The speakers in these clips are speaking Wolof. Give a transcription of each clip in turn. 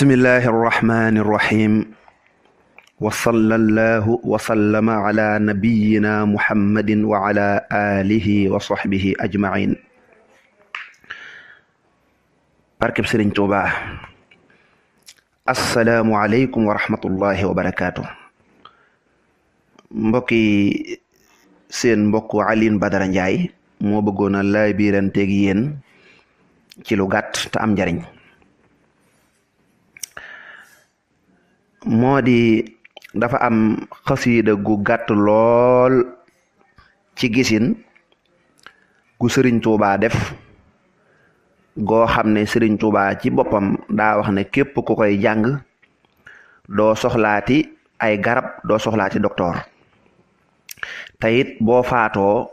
bismillahi irrahmani irrahim wa sallallahu wa sallama ala nabiyina muhammadin wa ala alihi wa sahbihi ajmain. barkeb Sëriñ Tuubaa. assalaamu aleykum wa rahmatullahi wa barakaatu. mbokki seen mbokk Alioune Badara Ndiaye moo bëggoon a laay biiranteeg yéen ci lu gàtt te am njariñ. moo di dafa am xasiida gu gàtt lool ci gisin gu Sëriñ Tuubaa def goo xam ne Sëriñ Tuubaa ci boppam daa wax ne képp ku koy jàng doo soxlaati ay garab doo soxlaati doktoor te it boo faatoo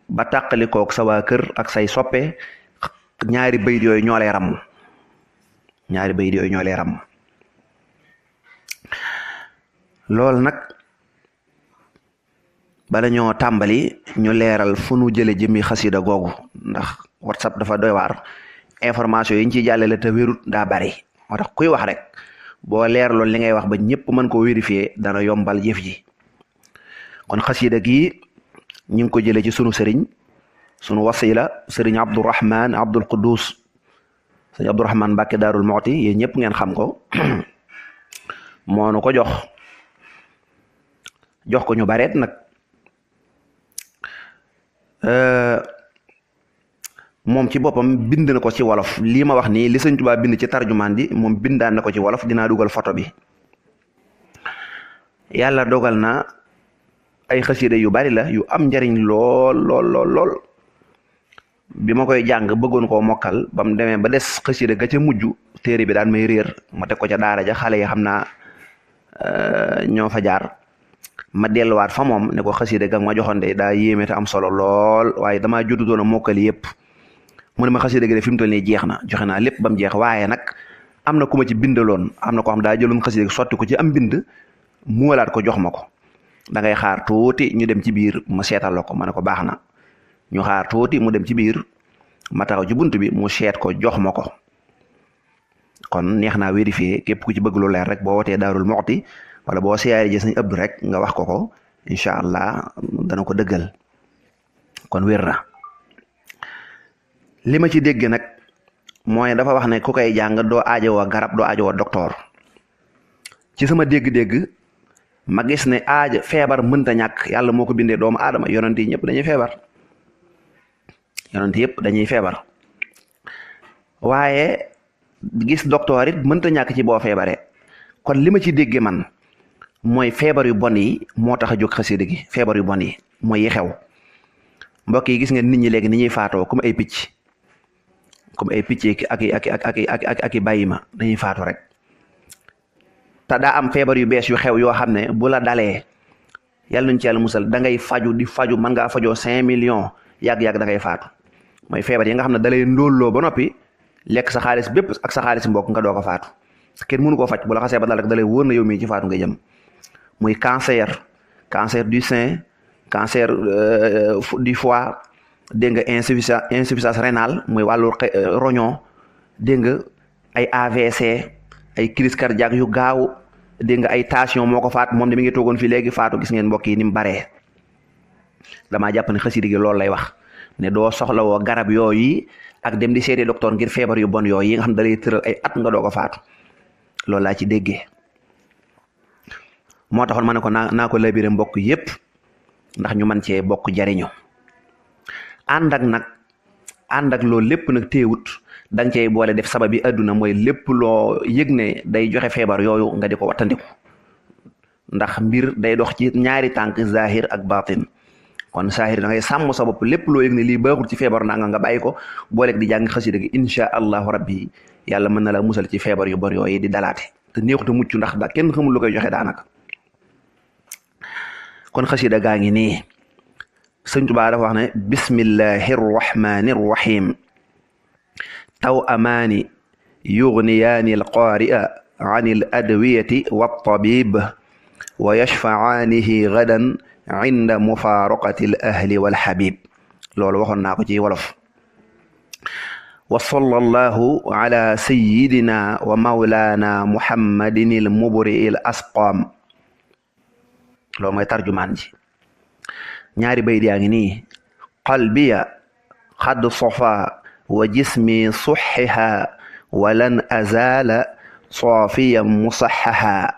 ba tàqalikook sa waa kër ak say soppe ñaari bayit yooyu ñoo lay ramm loolu nag bala ñoo tàmbali ñu leeral fu nu jële jëmi xasida googu ndax WhatsApp dafa doy waar information yi ñu ciy jàllale te wérut daa bari moo tax kuy wax rek boo leer loolu li ngay wax ba ñëpp mën koo vérifier dana yombal jëf ji. kon xasida gi ñu ngi ko jële ci sunu sëriñ sunu wasila sëriñ Abdourahman Abdul Quddus sëriñ Abdourahman Mbàkke Daarul Muxti yéen ñëpp ngeen xam ko moo nu ko jox ko ñu bareet nag moom ci boppam bind na ko ci wolof lii ma wax nii li Sëñ Tuubaa bind ci tarjumaan ji moom bindaan na ko ci wolof dinaa dugal photo bi. yàlla dogal na ay xasida yu bari la yu am njariñ lool bi ma koy jàng bëggoon koo mokkal ba mu demee ba des xasida ga ca mujj téere bi daan may réer ma teg ko ca daara ja xale yi xam naa ñoo fa jaar ma delluwaat fa moom ne ko xasida ga ma joxoon de daa yéeme te am solo lool waaye damaa jotutoon a mokkali yëpp mu ne ma xasida gi de fi mu toll nii jeex na joxe naa lépp ba mu jeex waaye nag am na ku ma ci bindaloon am na ko xam daa jëloon xasida gi sotti ko ci am bind muwalaat ko jox ma ko da ngay xaar tuuti ñu dem ci biir ma seetal la ko ma ne ko baax na ñu xaar tuuti mu dem ci biir ma taxaw ci bunt bi mu seet ko jox ma ko kon neex naa vérifier képp ku ci bëgg lu leer rek boo wootee Daarul Muxti wala boo siyaare ji Sëñ Abdu rek nga wax ko incha allah dana ko dëggal kon wér na. li ma ci dégg nag mooy dafa wax ne ku koy jàng doo aajowoo garab doo aajowoo doktoor ci sama dégg-dégg ma gis ne feebar mënta ñàkk yàlla moo ko bindee doomu aadama yonent yi ñëpp dañuy feebar waaye gis doktoor it mënta ñàkk ci boo feebaree kon li ma ci déggee man mooy feebar yu bon yi moo tax a jóg xasida gi feebar yu bon yi mooy yi xew mbokk yi gis ngeen nit ñi léegi ni ñuy faatoo comme ay picc ak i bàyyi ma dañuy faatu rek te daa am feebar yu bees yu xew yoo xam ne bu la dalee yàlla nuñ ci yàlla musal da ngay faju di faju mën ngaa fajoo 5 millions yàgg-yàgg da ngay faatu mooy feebar yi nga xam ne dalay ndóolloo ba noppi lekk sa xaalis bépp ak sa xaalis mbokk nga doog a faatu kenn mënu koo faj bu la xasee ba dal rek dalay wóor na yow mii ci faatu nga jëm muy cancer du sein cancer du foie dégg nga insuffisance rénale muy wàllu roñon dégg nga ay AVC ay crise cardiaque yu gaaw dégg nga ay tension moo ko faat moom de mi ngi toogoon fii léegi faatu gis ngeen mbokk yi ni mu baree damaa jàpp ne xasida gi loolu lay wax ne doo soxlawoo garab yooyu ak dem di seeti docteur ngir feebar yu bon yooyu yi nga xam ne da lay tëral ay at nga doo ko faatu loolu laa ci déggee moo taxoon ma ne ko naa ko labiré mbokk yépp ndax ñu mën cee bokk jariñu ànd ak loolu lépp nag téewut danga cey boole def sabab yi àdduna mooy lépp loo yëg ne day joxe feebar yooyu nga di ko wattandiku ndax mbir day dox ci ñaari tànk zahir ak batin kon zahir da ngay sàmm sa bopp lépp loo yëg ne lii baaxul ci feebar naa nga bàyyi ko booleeg di jàng xasida gi insha allahu rabbi yàlla mën na la musal ci feebar yu bon yooyu di dalaate te neexut a mucc ndax da kenn xamul lu koy joxe daanaka kon xasida gaa ngi nii Sëñ Tuubaa dafa wax ne bismillahi rrahmani rrahim taw amaani yugniyaani alqaari'a an al adwiyati waltabib wa yashfacaanihi gadan inda mufaaraqati al ahli walhabib loolu waxoon naa ko ci wolof wa sallallahu ala sayyidina wa mawlana muhammadin il mubri il asqam. loolu mooy tarjumaan ji. ñaari bayt yaa ngi nii: qalbiya xad sofa wa jismi suxiha walan azala saafiyan musaxaha.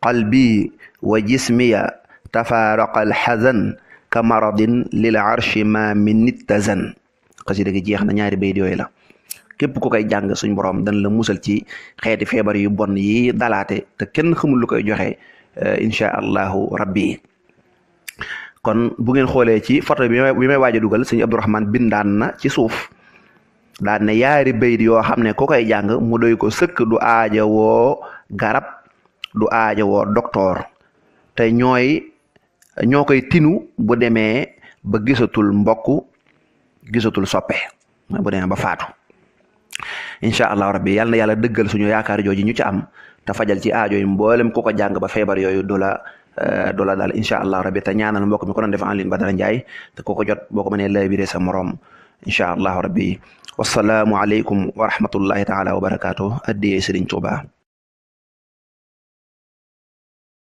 qalbi wa jismiya tafaaraqa alxazan ka maradin lil arshi ma min nittazan. xasida gi jeex na, ñaari bayt yooyu la. képp ku koy jàng suñ borom dañ la musal ci xeeti feebar yu bon yi dalaate te kenn xamul lu koy joxe insha allahu rabbi. kon bu ngeen xoolee ci photo bi may waaj a dugal sëñ Abdourahmane bindaan na ci suuf daan ne yaari bayt yoo xam ne ku koy jàng mu doy ko sëkk, du aaja woo garab, du aaja woo docteur, te ñoo koy tinu bu demee ba gisatul mbokk, gisatul soppe, bu demee ba faatu. incha allahu rabbi yàlla na yàlla dëggal suñu yaakaar jooju ñu ci am te fajal ci aajo yi mboolem ku ko jàng ba feebar yooyu du la daal incha allahu rabbi. te ñaanal mbokk mi ko doon def en ligne Badara Ndiaye te ku ko jot boo ko mënee lay biree sa morom incha allahu rabbi. wasalaamu aleykum wa rahmatullahi taala wa barakaatu. addiyee Sëriñ Tuuba.